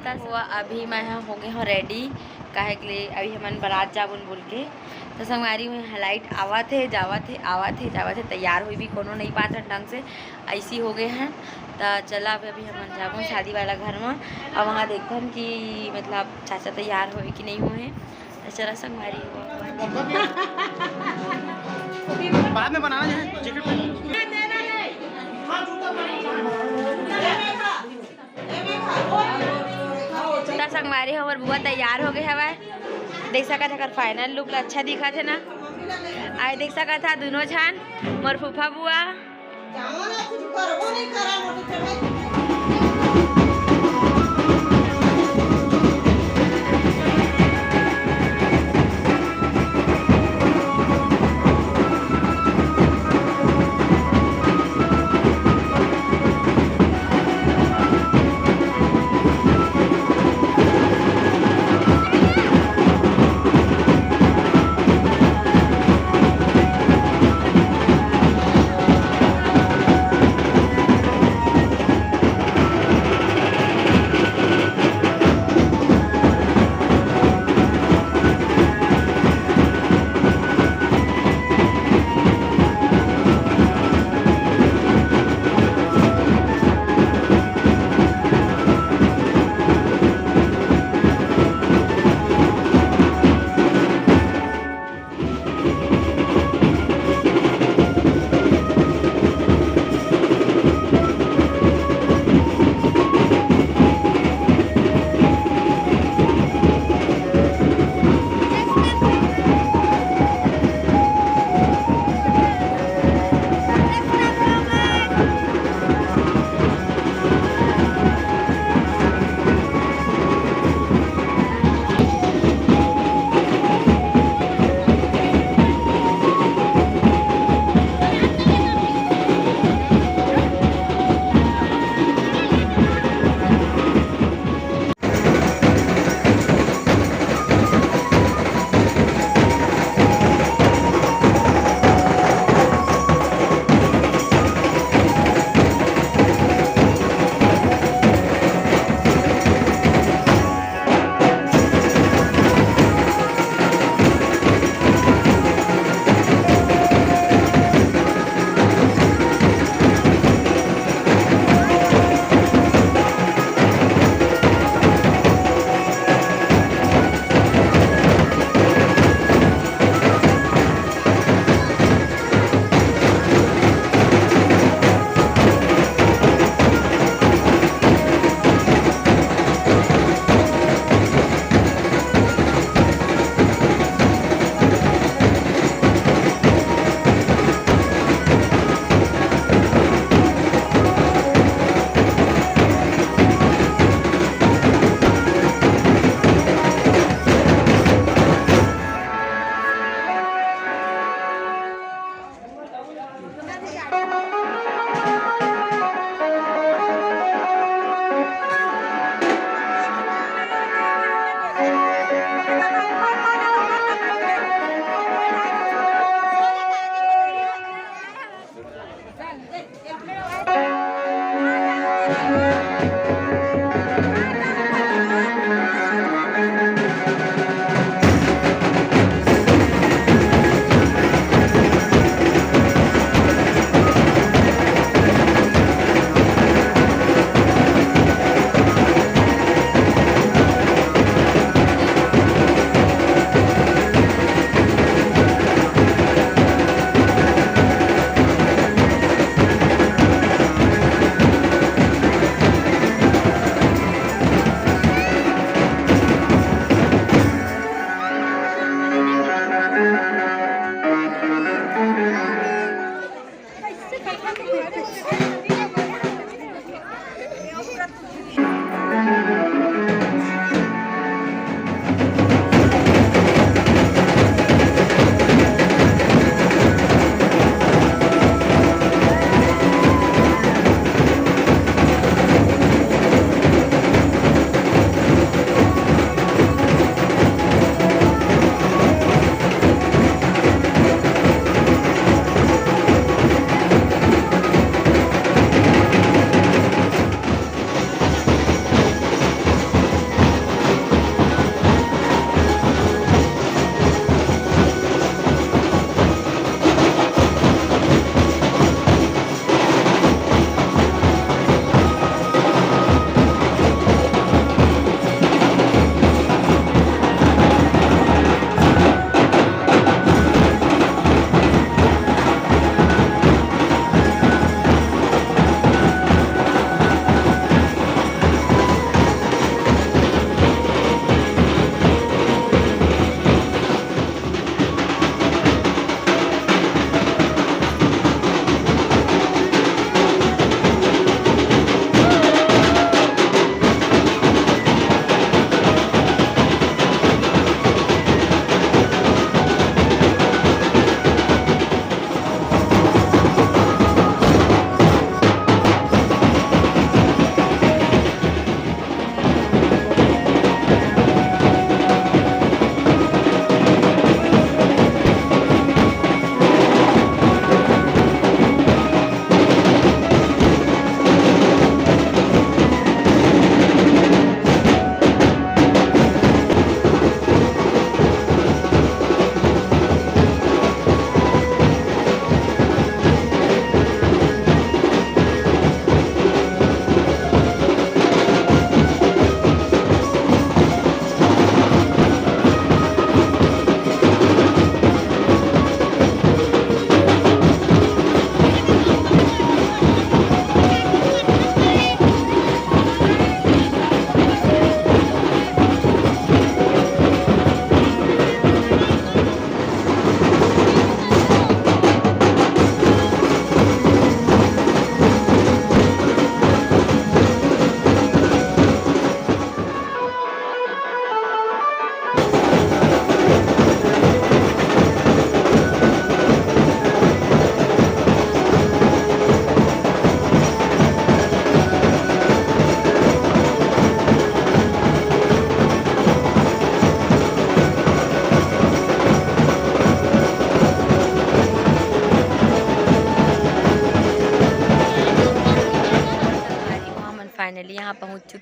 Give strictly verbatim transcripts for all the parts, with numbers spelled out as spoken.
त हुआ अभी मैं ह हो गे हव ready, काहे के लिए अभी हमन बरात जाबुन बोल के। त संगवारी, उहें लाइट आवत हे, जावत हे, आवत हे, जावत हे, तैयार होई भी कोनो नइ पात हन ढंग से, अइसी हो गे हन। त चला, अब अभी हमन जाबुन शादी वाला घर म, अउ वहाँ देखथन कि मतलब चाचा तैयार होए कि नइ होए। त चला संगवारी हो। बाद में बनाना है, जैकेट पहन। त संगवारी, हमर बुआ तैयार हो गे हवय। देख सकत ह, एकर final look ल अच्छा दिखत हे ना। आय देख सकत ह, दुनों झन, मोर फूफा बुआ।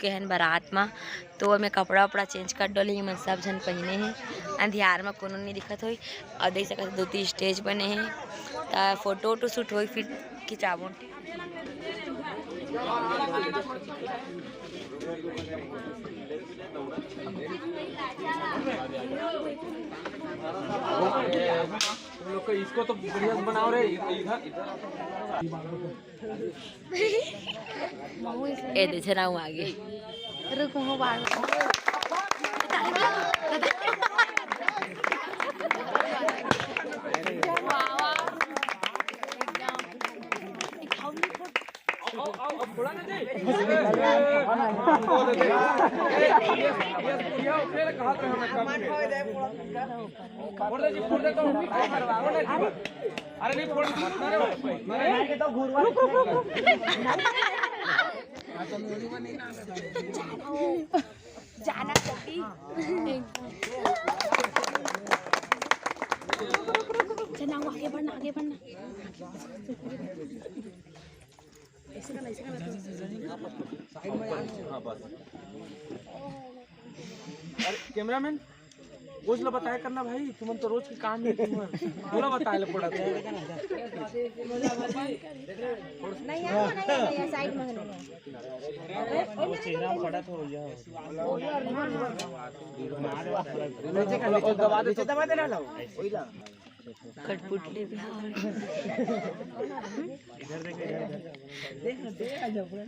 के हन बारात म, तो ओमे कपड़ा उपड़ा चेंज कर डोली, एमन सब झन पहिने हे। अंधियार म कोनो नइ दिखत होई। अउ देख सकत हो, दू तीन स्टेज बने हे, त फोटो वोटो शूट होई, फिर खिंचाबो। तुम लोग को इसको तो बढ़िया से बनाओ रे, इधर, इधर। ए दे छराऊ आगे। रुक, मुंह बाहर। आओ, आओ, आओ, थोड़ा ना दे। ये, ये, ये, ये, ये, कहा था हमें कम। फोड़ दे जी, फोड़ दे तो। फोड़ दे जी। अरे नहीं, फोड़, अरे, अरे। जाना जल्दी। चल, आगे बढ़ना, आगे बढ़ना। हाँ, बस। अरे, कैमरामैन, वो ला बताया करना भाई, तुमन तो रोज के काम ही तुमन पूरा बताए ले पड़त हे। नहीं, यहाँ नहीं, यहाँ साइड में नहीं। वो चेहरा में पड़त हो, यह। दबा दे, दबा दे ना, लाओ। कठपुतली बिहार। इधर देखो, इधर, इधर।